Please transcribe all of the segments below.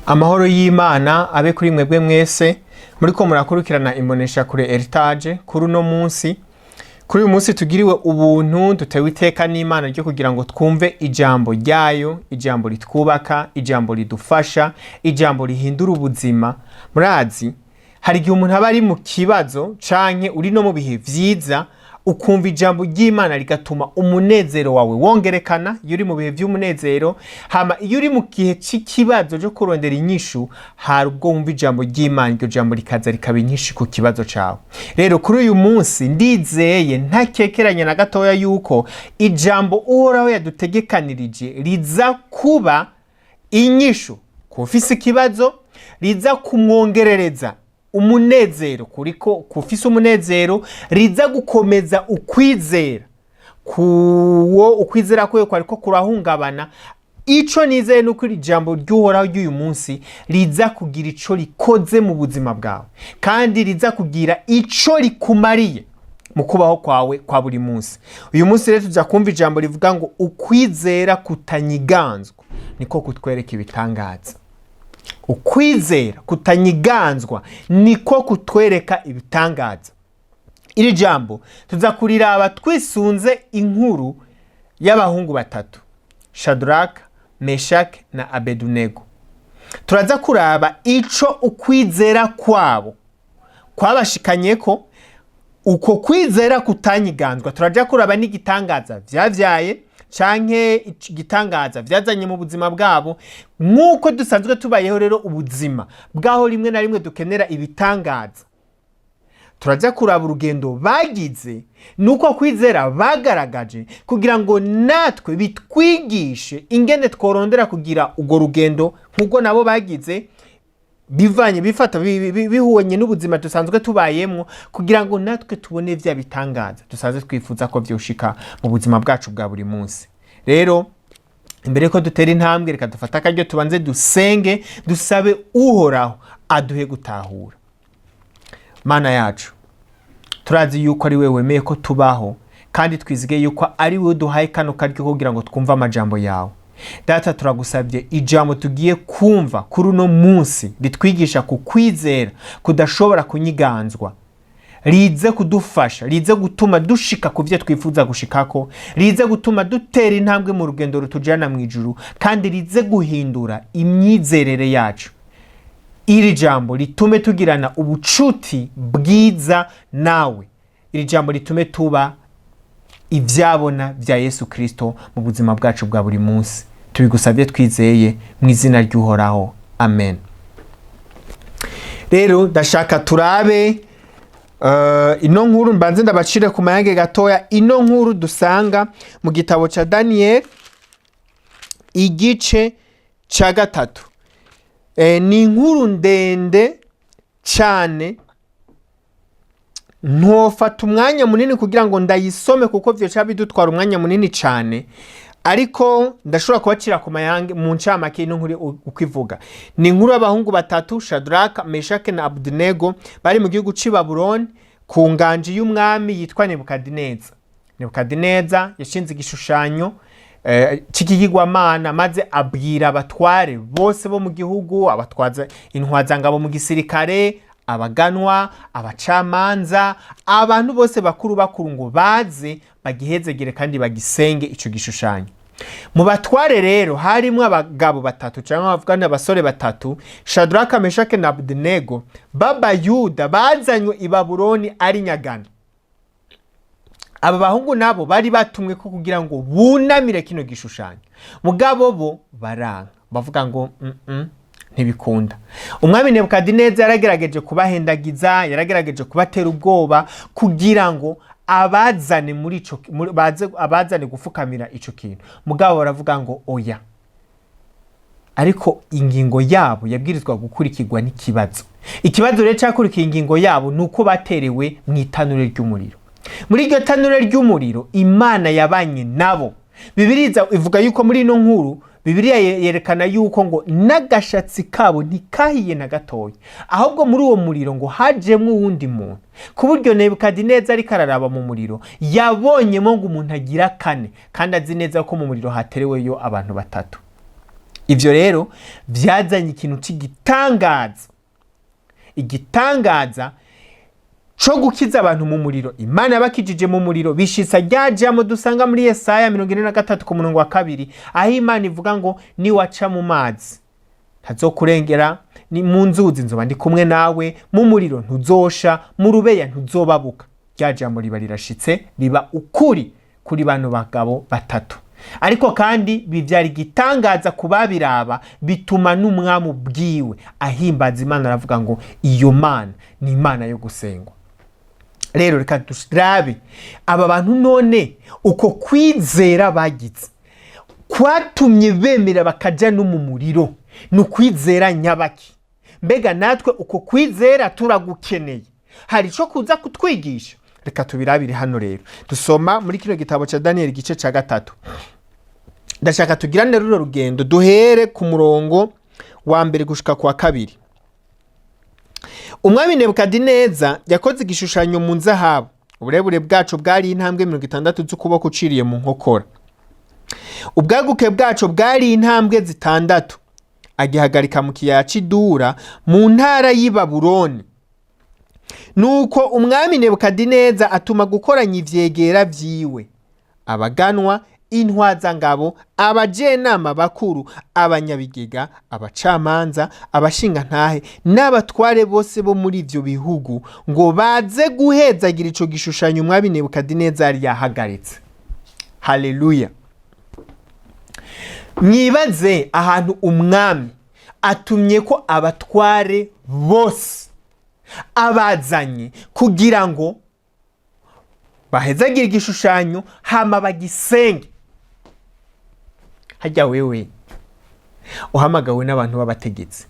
Amahoro y'Imana abe kuri mwebwe mwese muriko murakurikirana imboneshakure Heritage kuri uno munsi. Kuri uyu munsi tugiriwe ubuntu, dutewe iteka n'Imana ryo kugira ngo twumve ijambo ryayo, ijambo ritwubaka, ijambo ridufasha, ijambo rihindura ubuzima. Murazi, hari igihe umuntu aba ari mu kibazo canke uri no mu bihe vyiza, ukumva ijambo ry'Imana rigatuma umunezero wawe wongerekana iyo uri mu bihe vy'umunezero. Hama iyo uri mu gihe c'ikibazo cyo kurondera inyishu, hari ubwo wumva ijambo ry'Imana, iryo jambo rikaza rikaba inyishu ku kibazo cawe. Rero kuri uyu munsi ndizeye ntakekeranya na gatoya yuko ijambo Uhoraho yadutegekanirije riza kuba inyishu ku ufise ikibazo, riza kumwongerereza umunezero kuriko kufise umunezero, riza gukomeza ukwizera kuwo ukwizera kwe kwariko kurahungabana. Ico nizeye nuko iri jambo ry'Uhoraho ry'uyu munsi riza kugira ico rikoze mu buzima bwawe, kandi riza kugira ico rikumariye mu kubaho kwawe kwa buri munsi. Uyu munsi rero tuza kumva ijambo rivuga ngo ukwizera kutanyiganzwa niko kutwereka ibitangaza. Ukwizera kutanyiganzwa niko kutwereka ibitangaza. Iri jambo tuza kuriraba twisunze inkuru y'abahungu batatu, Shadraka, Meshaki na Abedunego. Turaza kuraba ico ukwizera kwabo kwabashikanyeko, uko kwizera kutanyiganzwa. Turaja kuraba n'igitangaza vyavyaye canke igitangaza vyazanye mu buzima bwabo. Nk'uko dusanzwe tubayeho rero ubuzima bwaho rimwe na rimwe dukenera ibitangaza, turaja kuraba urugendo bagize nuko kwizera bagaragaje, kugira ngo natwe bitwigishe ingene tworondera kugira urwo rugendo nk'ubwo nabo bagize, bivanye bifata bihuanye n'ubuzima dusanzwe tubayemwo, kugira ngo natwe tubone vya bitangaza dusanzwe twifuza ko vyoshika mu buzima bwacu bwa buri munsi. Rero imbere ko dutera intambwe, reka dufate akaryo tubanze dusenge, dusabe Uhoraho aduhe gutahura. Mana yacu, turazi yuko ari we wemeye ko tubaho, kandi twizige yuko ari we uduhaye kano karyo kugira ngo twumve amajambo yawe. Data, turagusabye ijambo tugiye kumva kuri uno munsi ritwigisha ku kwizera kudashobora kunyiganzwa rize kudufasha, rize gutuma dushika ku byo twifuza gushikako, rize gutuma dutera intambwe mu rugendo rutujana mu ijuru, kandi rize guhindura imyizerere yacu. Iri jambo ritume tugirana ubucuti bwiza nawe. Iri jambo ritume tuba ivyabona vya Yesu Kristo mu buzima bwacu bwa buri munsi. Tubigusabye twizeye mu izina ry'Uhoraho, amen. Rero ndashaka turabe ino nkuru, mbanze ndabacire ku mayange gatoya. Ino nkuru dusanga mu gitabo ca Daniel, igice ca 3. Ni inkuru ndende cyane, ntofata umwanya munini kugira ngo ndayisome kuko vyoca bidutwara umwanya munini cyane, ariko ndashobora kubacira ku mayange mu ncamake ino nkuru uko ivuga. Ni inkuru y'abahungu batatu, Shadraka, Meshake na Abudinego, bari mu gihugu c'i Babuloni ku nganji y'umwami yitwa Nebukadineza. Nebukadineza yashinze igishushanyo c'ikigirwamana, maze abwira abatware bose bo mu gihugu, abatwaza intwazangabo mu gisirikare, abaganwa, abacamanza, abantu bose bakuru bakuru, ngo baze bagihezegere kandi bagisenge ico gishushanyo. Mu batware rero harimwo abagabo batatu, cyangwa bavuga abasore batatu, Shadraka, Meshake na Abudinego, b'Abayuda bazanywe i Babuloni ari nyagano. Aba bahungu nabo bari batumwe ko kugira ngo bunamire kino gishushanyo, mugabo bo baranka, bavuga ngo ntibikunda. Umwami Nebukadineza yaragerageje kubahendagiza, yaragerageje kubatera ubwoba kugira ngo abazane muri ico baze abazane gufukamira ico kintu, mugabo baravuga ngo oya. Ariko ingingo yabo yabwirizwa gukurikirwa n'ikibazo. Ikibazo rero cyakurikiye ingingo yabo ni uko baterewe mu itanure ry'umuriro. Muri iryo tanure ry'umuriro Imana yabanye nabo. Bibiliya ivuga yuko muri ino nkuru, Bibiliya yerekana yuko ngo n'agashatsi kabo ntikahiye na gatoya, ahubwo muri uwo muriro ngo hajemwo uwundi muntu, ku buryo Nebukadineza ariko araraba mu muriro yabonyemo ngo umuntu agira kane, kandi azi neza ko mu muriro hatereweyo abantu batatu. Ivyo rero vyazanye ikintu c'igitangaza, igitangaza co gukiza abantu mu muriro. Imana yabakijije mu muriro, bishitsa rya jambo dusanga muri Yesaya 43 ku murongo wa 2, aho Imana ivuga ngo: "Niwaca mu mazi ntazokurengera, ni mu nzuzi nzoba ndi kumwe nawe, mu muriro ntuzosha, mu rubeya ntuzobabuka." Rya jambo riba rirashitse, riba ukuri kuri bano bagabo batatu. Ariko kandi bivyara igitangaza ku babiraba, bituma n'umwami ubwiwe ahimbaza Imana, aravuga ngo iyo Mana ni Imana yo gusengwa. Rero reka turabe aba bantu none uko kwizera bagize kwatumye bemera bakaja no mu muriro, ni ukwizera nyabaki? Mbega natwe uko kwizera turagukeneye? Hari ico kuza kutwigisha? Reka tubirabire hano. Rero dusoma muri kino gitabo ca Daniyeli, igice ca 3. Ndashaka tugirane runo rugendo, duhere ku murongo wa 1 gushika ku wa 2. Umwami Nebukadineza yakoze igishushanyo mu nzahabu. Uburebure bwaco bwari intambwe 60 z'ukuboko uciriye mu nkokora, ubwaguke bwaco bwari intambwe 6, agihagarika mu kiyaya c'Idura mu ntara y'i Babuloni. Nuko umwami Nebukadineza atuma gukoranya ivyegera vyiwe, abaganwa, intwazangabo, abajenama bakuru, abanyabigega, abacamanza, abashingantahe n'abatware bose bo muri ivyo bihugu, ngo baze guhezagira ico gishushanyo umwami Nebukadineza yari yahagaritse. Haleluya! Mwibaze ahantu umwami atumye ko abatware bose, abazanye kugira ngo bahezagire igishushanyo hama bagisenge. Hajya wewe uhamagawe n'abantu b'abategetsi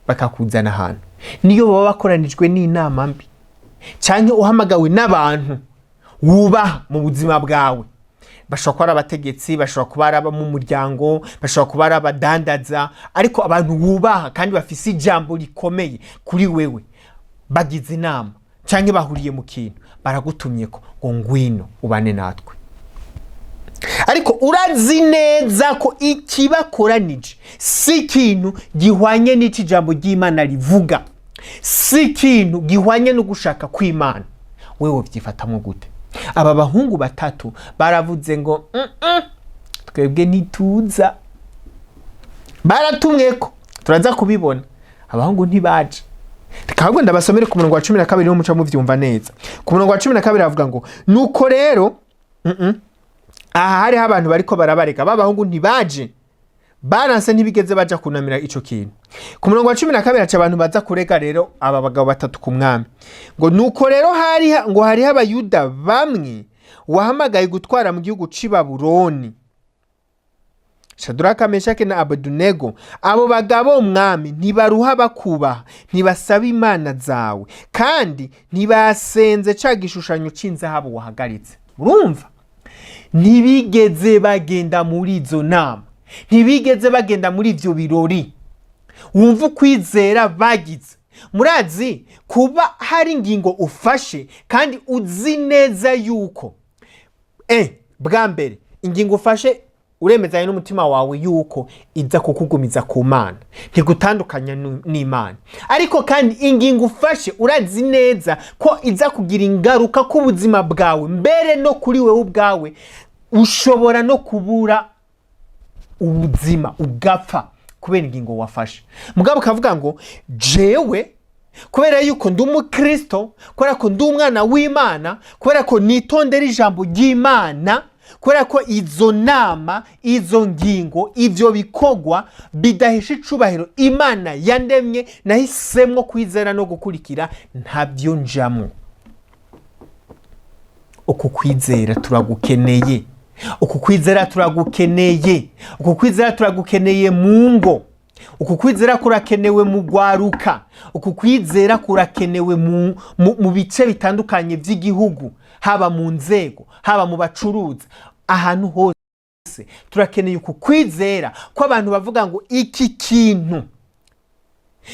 bakakuzana ahantu, niyo baba bakoranijwe n'inama mbi, canke uhamagawe n'abantu wubaha mu buzima bwawe, bashobora kuba ari abategetsi, bashobora kuba ari abo mu muryango, bashobora kuba ari abadandaza, ariko abantu wubaha kandi bafise ijambo rikomeye kuri wewe, bagize inama canke bahuriye mu kintu, baragutumye ko ngo ngwino ubane natwe, ariko urazi neza ko ikibakoranije si ikintu gihwanye n'icyo ijambo ry'Imana rivuga, si ikintu gihwanye no gushaka kw'Imana, wewe byifatamo gute? Aba bahungu batatu baravuze ngo: Twebwe ntituza." Baratumwe ko turaza kubibona, abahungu ntibaje. Reka ahubwo ndabasomere ku murongo wa 12, niho muca muvyumva neza. Ku murongo wa 12 avuga ngo: "Nuko rero Aha hariho abantu bariko barabareka, ba bahungu ntibaje, baranse, ntibigeze baja kunamira ico kintu. Ku murongo wa 12 haca abantu baza kurega rero aba bagabo batatu ku mwami ngo: "Nuko rero hari ngo hariho Abayuda bamwe wahamagaye gutwara mu gihugu c'i Babuloni, Shaduraka, Meshake na Abedunego. Abo bagabo, mwami, ntibaruha bakubaha, ntibasaba imana zawe, kandi ntibasenze ca gishushanyo c'inzahabu wahagaritse." Urumva, ntibigeze bagenda muri izo nama, ntibigeze bagenda muri ivyo birori. Wumva ukwizera bagize? Murazi kuba hari ingingo ufashe kandi uzi neza yuko bwa mbere ingingo ufashe uremezanye n'umutima wawe yuko iza kukugumiza ku Mana, ntigutandukanya n'Imana, ariko kandi ingingo ufashe urazi neza ko iza kugira ingaruka ku buzima bwawe, mbere no kuri wewe ubwawe ushobora no kubura ubuzima ugapfa kubera ingingo wafashe, mugabo ukavuga ngo: "Jewe kubera yuko ndi umukristo, kubera ko ndi umwana w'Imana, kubera ko nitondera ijambo ry'Imana, kubera ko izo nama, izo ngingo, ibyo bikorwa bidahesha icubahiro Imana yandemye, nahisemwo kwizera no gukurikira, ntabyo njamwo." Uku kwizera turagukeneye, uku kwizera turagukeneye, uku kwizera turagukeneye mu ngo, uku kwizera kurakenewe mu rwaruka, uku kwizera kurakenewe mu bice bitandukanye by'igihugu, haba mu nzego, haba mu bacuruza, ahantu hose turakeneye uku kwizera ko abantu bavuga ngo: "Iki kintu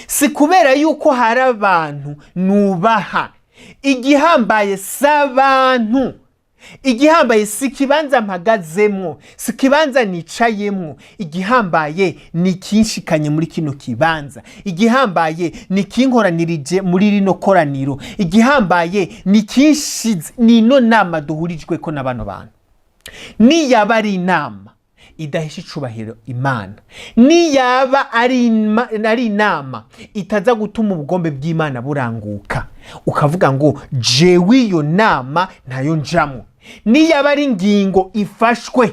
si kubera yuko hari abantu nubaha, igihambaye si abantu." Igihambaye si ikibanza mpagazemwo, si ikibanza nicayemwo. Igihambaye ni ikinshikanye muri kino kibanza. Igihambaye ni ikinkoranirije muri rino koraniro. Igihambaye ni ikinshize, ni ino nama duhurijweko na bano bantu. Niyaba ari inama idahesha icubahiro Imana, niyaba ari inama itaza gutuma ubugombe bw'Imana buranguka, ukavuga ngo jewe iyo nama ntayo njamwo. Niyaba ari ingingo ifashwe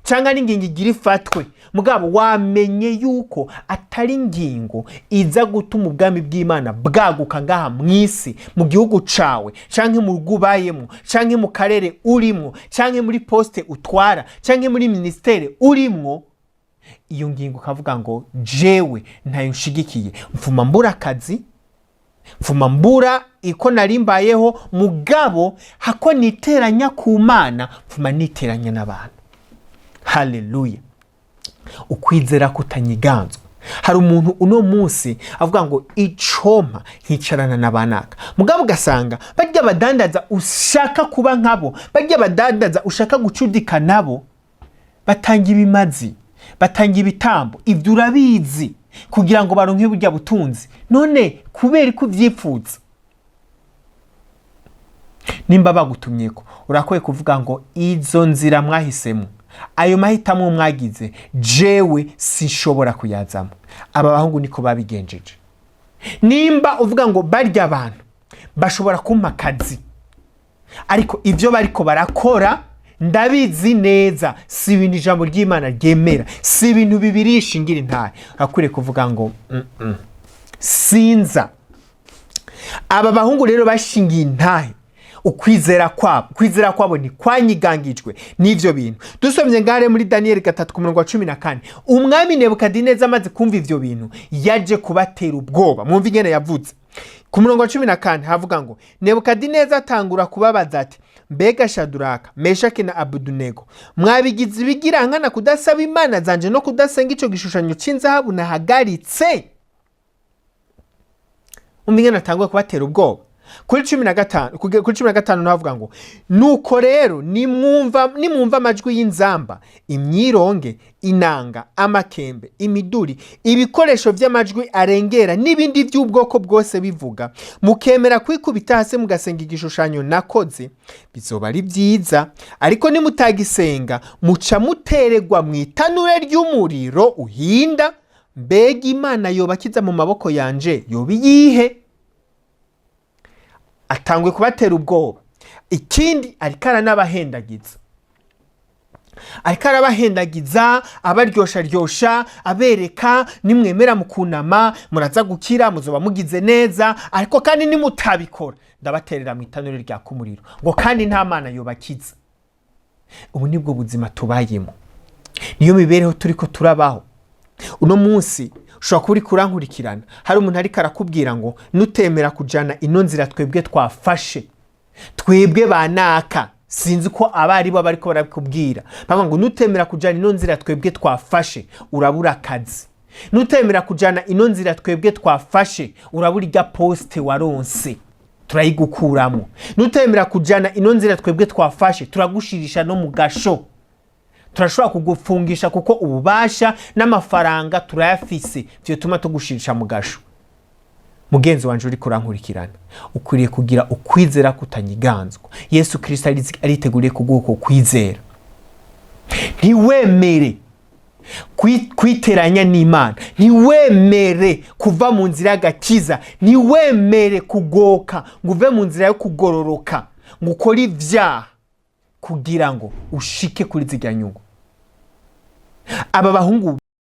cyangwa ari ingingo igira ifatwe, mugabo wamenye yuko atari ingingo iza gutuma ubwami bw'Imana bwaguka ngaha mu isi, mu gihugu cawe, canke mu rugo ubayemo, canke mu karere urimwo, canke muri poste utwara, canke muri ministère urimwo, iyo ngingo ukavuga ngo jewe ntayo nshigikiye. Mfuma mbura akazi, mfuma mbura iko nari mbayeho, mugabo hako niteranya ku Mana, mfuma niteranya n'abantu. Haleluya! Ukwizera kutanyiganzwa. Hari umuntu uno munsi avuga ngo icompa nkicarana na banaka, mugabo ugasanga barya badandaza ushaka kuba nkabo, barya badandaza ushaka gucudika nabo, batanga ibimazi, batanga ibitambo, ibyo urabizi, kugira ngo baronke burya butunzi. None kubera ko uvyipfuza, nimba bagutumyeko, urakwiye kuvuga ngo izo nzira mwahisemo, ayo mahitamo mwagize, jewe sinshobora kuyazamo. Aba bahungu niko babigenjeje. Nimba uvuga ngo barya abantu bashobora kumpa akazi, ariko ibyo bariko barakora ndabizi neza si ibintu ijambo ry'Imana ryemera, si ibintu bibirisha ingira intahe, urakwiriye kuvuga ngo sinza. Aba bahungu rero bashingiye intahe ukwizera kwabo. Ukwizera kwabo ntikwanyigangijwe n'ivyo bintu. Dusomye ngare muri Daniyeli 3 ku murongo wa 14, umwami Nebukadineza amaze kumva ivyo bintu yaje kubatera ubwoba. Mwumva ingene yavuze ku murongo wa 14, havuga ngo Nebukadineza atangura kubabaza ati: "Mbega Shaduraka, Meshaki na Abudunego, mwabigize ibigirankana kudasaba imana zanje no kudasenga ico gishushanyo c'inzahabu nahagaritse?" Umva ingene atanguye kubatera ubwoba. Kuri 15, kuri 15 navuga ngo: "Nuko rero nimwumva amajwi y'inzamba, imyironge, inanga, amakembe, imiduri, ibikoresho by'amajwi arengera n'ibindi by'ubwoko bwose bivuga, mukemera kwikubita hasi mugasenga igishushanyo nakoze, bizoba ari byiza. Ariko nimutagisenga, muca muteregwa mu itanure ry'umuriro uhinda. Mbega imana yobakiza mu maboko yanje yoba iyihe?" Atangwe kubatera ubwoba. Ikindi, ariko aranabahendagiza, ariko arabahendagiza, abaryosharyosha, abereka nimwemera mukunama muraza gukira, muzoba mugize neza, ariko kandi nimutabikora ndabaterera mu itanure ryaka umuriro, ngo kandi nta mana yobakiza. Ubu nibwo buzima tubayemo, niyo mibereho turiko turabaho uno munsi. Ushobora kuba uriko urankurikirana, hari umuntu ariko arakubwira ngo nutemera kujana ino nzira twebwe twafashe, twebwe banaka, sinzi ko aba ari bo bariko barabikubwira, bavuga ngo nutemera kujana ino nzira twebwe twafashe urabura akazi, nutemera kujana ino nzira twebwe twafashe urabura irya poste waronse, turayigukuramo, nutemera kujana ino nzira twebwe twafashe turagushirisha no mu gasho, turashobora kugufungisha kuko ububasha n'amafaranga turayafise vyotuma tugushirisha mu gasho. Mugenzi wanje uriko urankurikirana, ukwiriye kugira ukwizera kutanyiganzwa. Yesu Kristo ariteguriye kuguha uko kwizera. Ntiwemere kwiteranya n'Imana, ntiwemere kuva mu nzira y'agakiza, ntiwemere kugoka ngo uve mu nzira yo kugororoka, ngo ukore ibyaha kugira ngo ushike kuri zirya nyungu. Aba bahungu